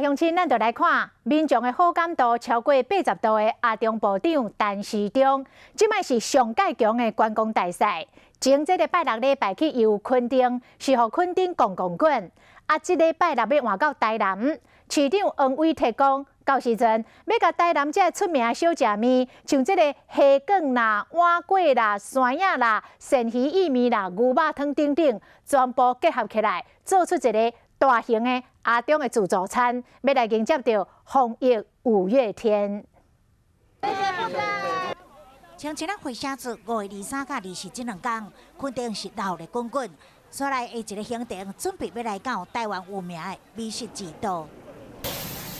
鄉親，咱就來看民眾的好感度超過80度的阿中部長陳時中，這擺是上蓋強的觀光大使。前這個拜六禮拜去遊墾丁，是予墾丁摃摃滾。啊，這禮拜六欲換到台南，市長黃偉哲講，到時陣欲共台南這出名小食麵，像這個蝦卷啦、碗粿啦、山仔啦、鱔魚意麵啦、牛肉湯等等，全部結合起來，做出一個大型的阿中的自助餐，欲來迎接著防疫五月天。像這個回聲節5月23佮24這兩工，墾丁是鬧熱滾滾。所來下一個行程準備欲來到台灣有名的美食之都。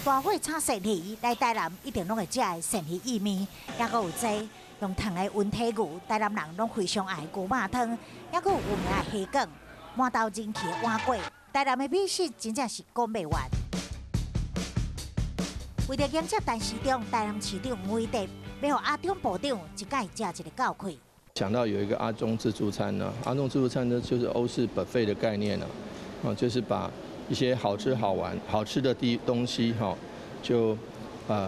大火炒鱔魚來台南一定攏會食的鱔魚意麵，抑閣有這用燙的溫體牛，台南人攏非常愛牛肉湯，抑閣有有名的蝦卷，滿頭人氣的碗粿，台南的美食真正是講袂完。為著迎接陳時中，台南市長黃偉哲欲予阿中部長一擺食一个夠氣。想到有一個阿中自助餐呢，阿中自助餐呢就是歐式 buffet 的概念啦，啊，就是把一些好吃好玩、好吃的啲東西哈，就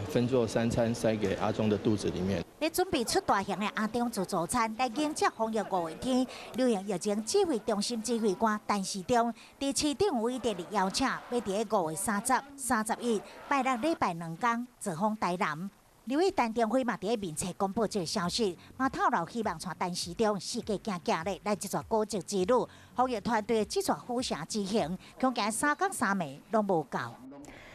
分做三餐塞給阿中的肚子裡面。咧準備出大型的阿中自助餐來迎接防疫五月天，流行疫情指揮中心指揮官陳時中，佇市長偉哲的邀請，欲佇咧5月30、31，拜六禮拜兩工造訪台南。立委陳亭妃嘛佇咧面冊公布這个消息，嘛透露希望帶陳時中四界行行咧來這逝古蹟之旅，防疫團隊這逝府城之行，恐驚3工3暝攏無夠。